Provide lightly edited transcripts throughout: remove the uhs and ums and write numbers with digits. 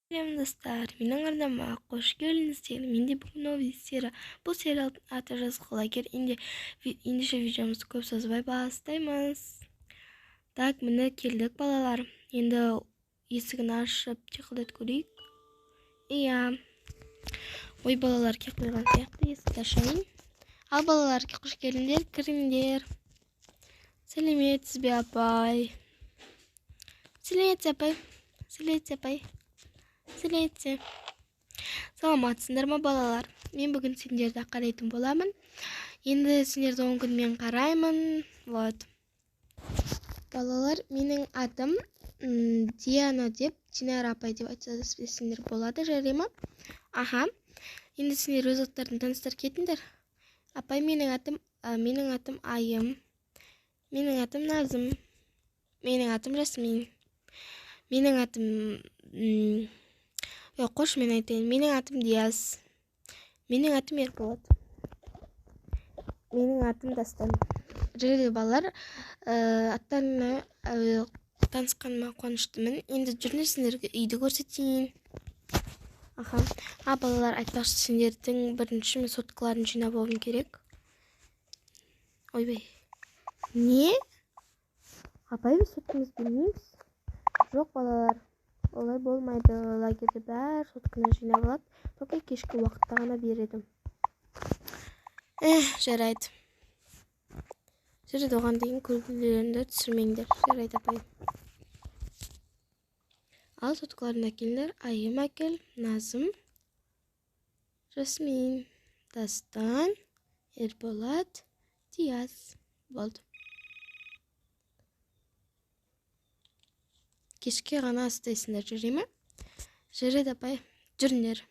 Сәлем, достар! Менің арнама қош келдіңіздер. Менде бүгін новый серия. Бұл сериалдың аты «Жазғы лагерь». Ендеше видеомызды көп созбай бастаймыз. Так, міне, келдік, балалар. Енді есігін ашып, тиқылдатып көрейік. Иә. Ой, балалар келіп қойған сияқты, есікті ашайын. Ал, балалар, қош келдіңдер, кіріңдер. Сәлеметсіз бе, апай? Сәлеметсіз, апай. Сәлеметсіз, апай. Сәлеметсіз. Саламатсыңдар ма, балалар? Мен бүгін сендерді қарайтын боламын. Енді сендерді 10 күн мен қараймын. Вот. Балалар, менің атым Диана деп, Динара апай деп айтса сендер болады, жарай ма? Аха. Енді сендер өз аттарың таныстырып кетіңдер. Апай, менің атым Айым. Менің атым Назым. Менің атым Жасмин. Менің атым қош, мен айтайын. Менің атым Диас. Менің атым Ерболат. Менің атым Дастан. Жарайды, балалар, аттарына танысқаныма қуаныштымын. Енді жүріңдер, сендерге үйді көрсетейін. Аха. А, балалар, айтпақшы, сендердің бірінші мен соткаларын жинап алуым керек. Ойбай. Не? Апай, біз соткамызды бермейміз. Жоқ, балалар, олай болмайды. Лагерьде бәрі сотканы жинап алады. Только кешкі уақытта ғана береді. Эх, жарайды. Жарайды, оған дейін күлкілеріңді түсірмеңдер. Жарайды, апай. Ал, соткаларыңды әкеліңдер. Айым әкел, Назым, Жасмин, Дастан, Ерболат, Диас. Болды. Кешке ғана ұстайсыңдар, жарай ма? Жарайды, апай. Жүріңдер.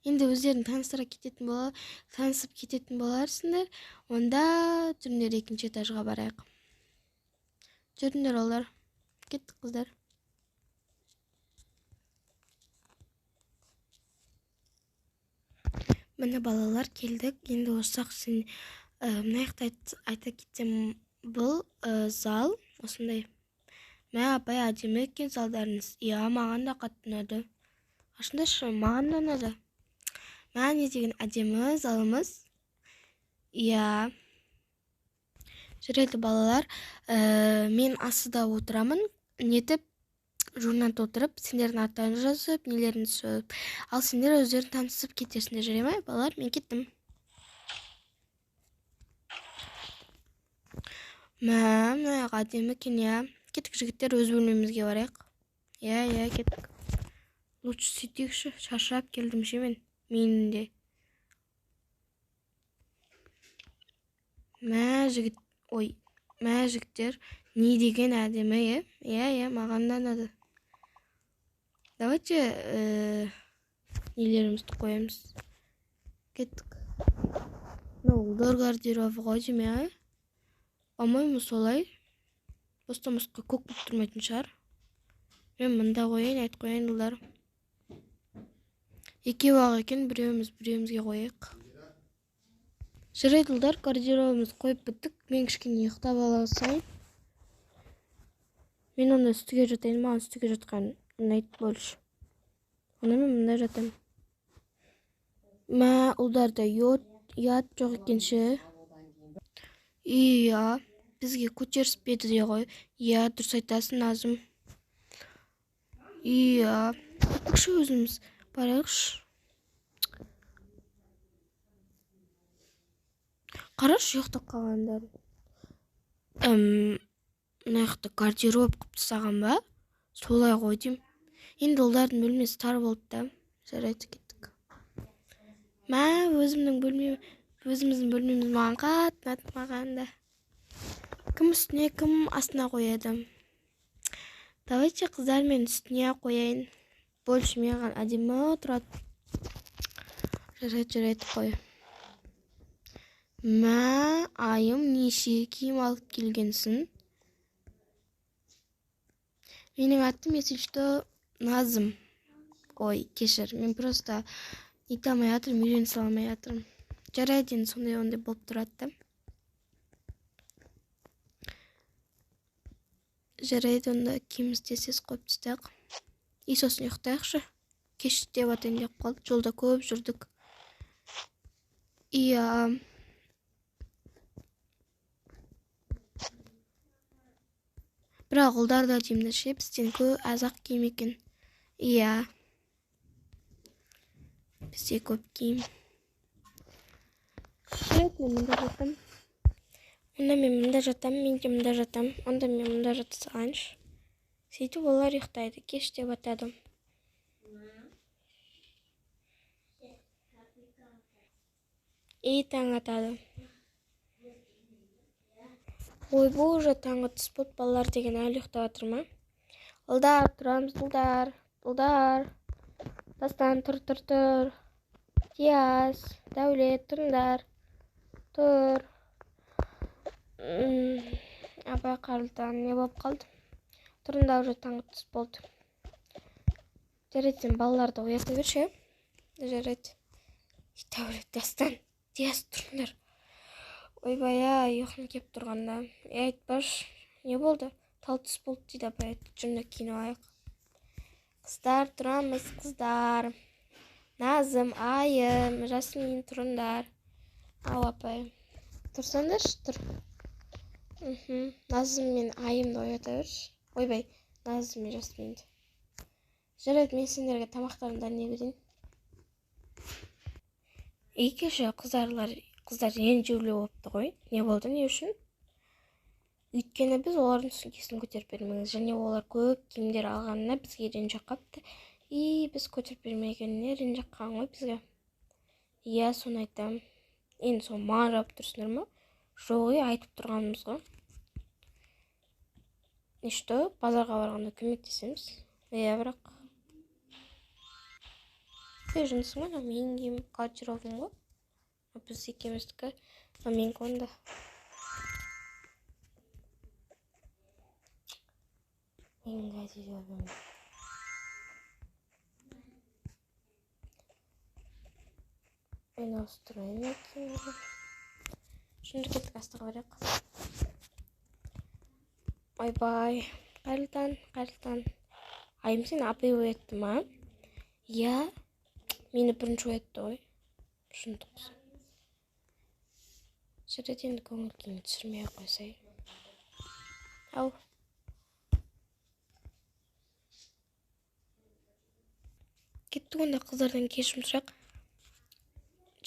Енді өздерің таныстыра кететін бола, танысып кететін боларсыңдар. Онда жүріңдер, екінші этажға барайық. Жүріңдер, олар. Кеттік, қыздар. Міне, балалар, келдік. Енді осы сен мына жақта айта кетсем, бұл зал осындай. Мә, апай, әдемі екен залдарыңыз. Иә, маған да қатты ұнады. Ашыңдаршы, маған да ұнады. Мә, не деген әдемі залымыз. Иә. Жарайды, балалар, мен астыда отырамын. Нетіп, журнал толтырып, сендердің аттарыңды жазып, нелеріңді жазып. Ал сендер өздерің танысып кетесіңдер, жарай ма? Балалар, мен кеттім. Мә, мына жақ әдемі екен, иә. Кеттік, жігіттер, өз бөлмемізге барайық. Иә, иә, кеттік. Лучше сөйтейікші, шаршап келдім ше мен. Мен де. Мә, жігіт, ой, мә, жігіттер, не деген әдемі, иә? Иә, иә, маған да ұнады. Давайте нелерімізді қоямыз. Кеттік. Мынау ұлдар гардеробы ғой деймін, иә? По-моему, солай. Бостан босқа көк болып тұрмайтын шығар. Мен мында қояйын, айтып қояйын, ұлдар. Екеу ақ екен, біреуіміз біреуімізге қояйық. Жарайды, ұлдар, гардеробымызды қойып біттік. Мен кішкене ұйықтап алсайын. Мен онда үстіге жатайын, маған үстіге жатқан ұнайды больше. Онда мен мында жатамын. Мә, ұлдарда ұят жоқ екен ше. Иә, бізге көтеріспеді де ғой. Иә, дұрыс айтасың, Назым. Иә, кеттікші, өзіміз барайықшы. Қарашы, ұйықтап қалғандарын. Мына жақта гардероб қылып тастаған ба? Солай ғой деймін. Енді ұлдардың бөлмесі тар болды да. Жарайды, кеттік. Мә, өзіміздің бөлмеміз маған қатты ұнады, маған да. Кім үстіне, кім астына қояды? Давайте, қыздар, мен үстіне қояйын. Больше маған әдемі тұрады. Жарайды, жарайды, қой. Мә, Айым, неше киім алып келгенсің? Менің атым, если что, Назым. Ой, кешір, мен просто нете алмай жатырмын, үйрене сала алмай жатырмын. Жарайды, енді сондай ондай болып тұрады да. Жарайды, онда киімімізді тез-тез қойып тастайық. И сосын ұйықтайықшы. Кеш деп атайын деп қалды. Жолда көп жүрдік. Иә. Бірақ ұлдар да деймін ше, бізден көп аз-ақ киім екен. Иә. Бізде көп киім. Жарайды, мен мында жатам. Онда мен мында жатам, мен де мында жатам. Онда мен мында жата салайыншы. Сөйтіп олар ұйықтайды, кеш деп атады. И таң атады. Ойбу, уже таңғы түс болды, балалар деген әлі ұйықтап жатыр ма? Ұлдар, тұрамыз, ұлдар, ұлдар. Дастан, тұр, тұр, тұр. Диас, Дәулет, тұрыңдар. Тұр. Абай, қарлытан, не болып қалды? Тұрыңдар, уже таңғы түс болды. Жарайды, сен балаларды оята берші, ә? Жарайды. Дәулет, Дастан, Диас, тұрыңдар. Ойбай, ұйқым кеп тұрғанда. Ей, айтпашы, не болды? Тал түс болды дейді апай. Жүнді киініп алайық. Қыздар, тұрамыз, қыздар. Назым, Айым, Жасмин, тұрыңдар. Ау, апай. Тұрсаңдаршы, тұр. Назым мен Айымды оята берші. Ойбай, Назым мен Жасминді. Жарайды, мен сендерге тамақтарымды дайындай берейін. И кеше қыздар ренжулі болыпты ғой. Не болды, не үшін? Өйткені біз олардың сөмкесін көтеріп бермегенбіз. Және олар көп киімдер алғанына бізге ренжіп қапты. И біз көтеріп бермегеніне ренжіп қалған ғой бізге. Иә, соны айтамын. Енді соны маған жауап тұрсыңдар ма? Жоқ, ей, айтып тұрғанымыз ғой. И что, базарға барғанда көмектесеміз. Иә, бірақ. Ей, жындысың ғой, менің киім гардеробым ғой. Біз екеуміздікі, а менікі онда. Менің гардеробым. Мен ауыстырайын киімді. Şimdi кеттік, астыға барайық. Ойбай, қайырлы таң, қайырлы таң. Айым, сені апай оятты ма? Иә, мені бірінші оятты ғой. Шындық. Жарайды, енді көңіл күйімді түсірмей ақ қойсай. Ау. Кеттік онда, қыздардан кешірім сұрайық.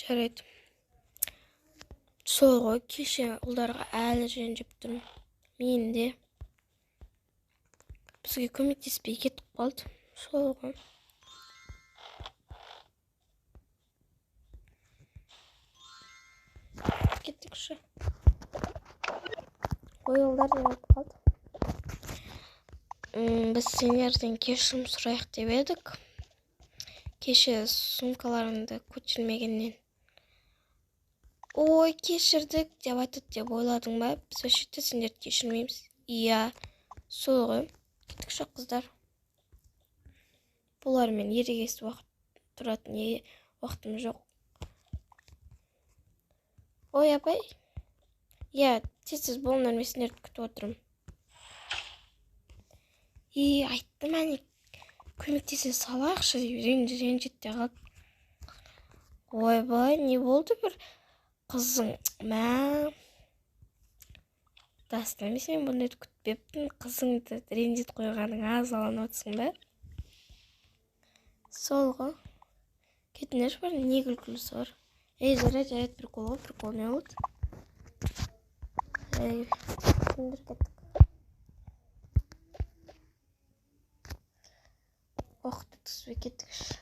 Жарайды. Сол ғой, кеше ұлдарға әлі ренжіп тұрмын. Мен де. Бізге көмектеспей кетіп қалды. Сол ғой. Кеттікші. Ой, ұлдар не болып қалды? Біз сендерден кешірім сұрайық деп едік. Кеше сумкаларыңды көтермегеннен. Ой, кешірдік деп айтады деп ойладың ба? Біз вообще-то сендерді кешірмейміз. Иә, сол ғой. Кеттікші, қыздар. Бұлармен ерегесіп уақыт тұратын уақытым жоқ. Ой, апай. Иә, тез-тез болыңдар, мен сендерді күтіп отырмын. И, айттым, әне, көмектесе салайықшы деп ренжіді де қалды. Ойбай, не болды бір қызың? Мә. Дастан, мен сен бұндайды күтпеппін. Қызыңды ренжітіп қойғаныңа азаланып отырсың ба? Сол ғой. Кетіңдерші бар, не күлкілісі бар? Ей, жарайды, жарайды, прикол ғой, прикол не болды? Ей, кетіңдер, кеттік. Уақыт өткізбей кеттікші.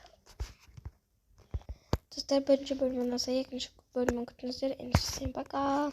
Достар, бірінші бөлім ұнаса, екінші бөлімін күтіңіздер. Ендеше, всем пока.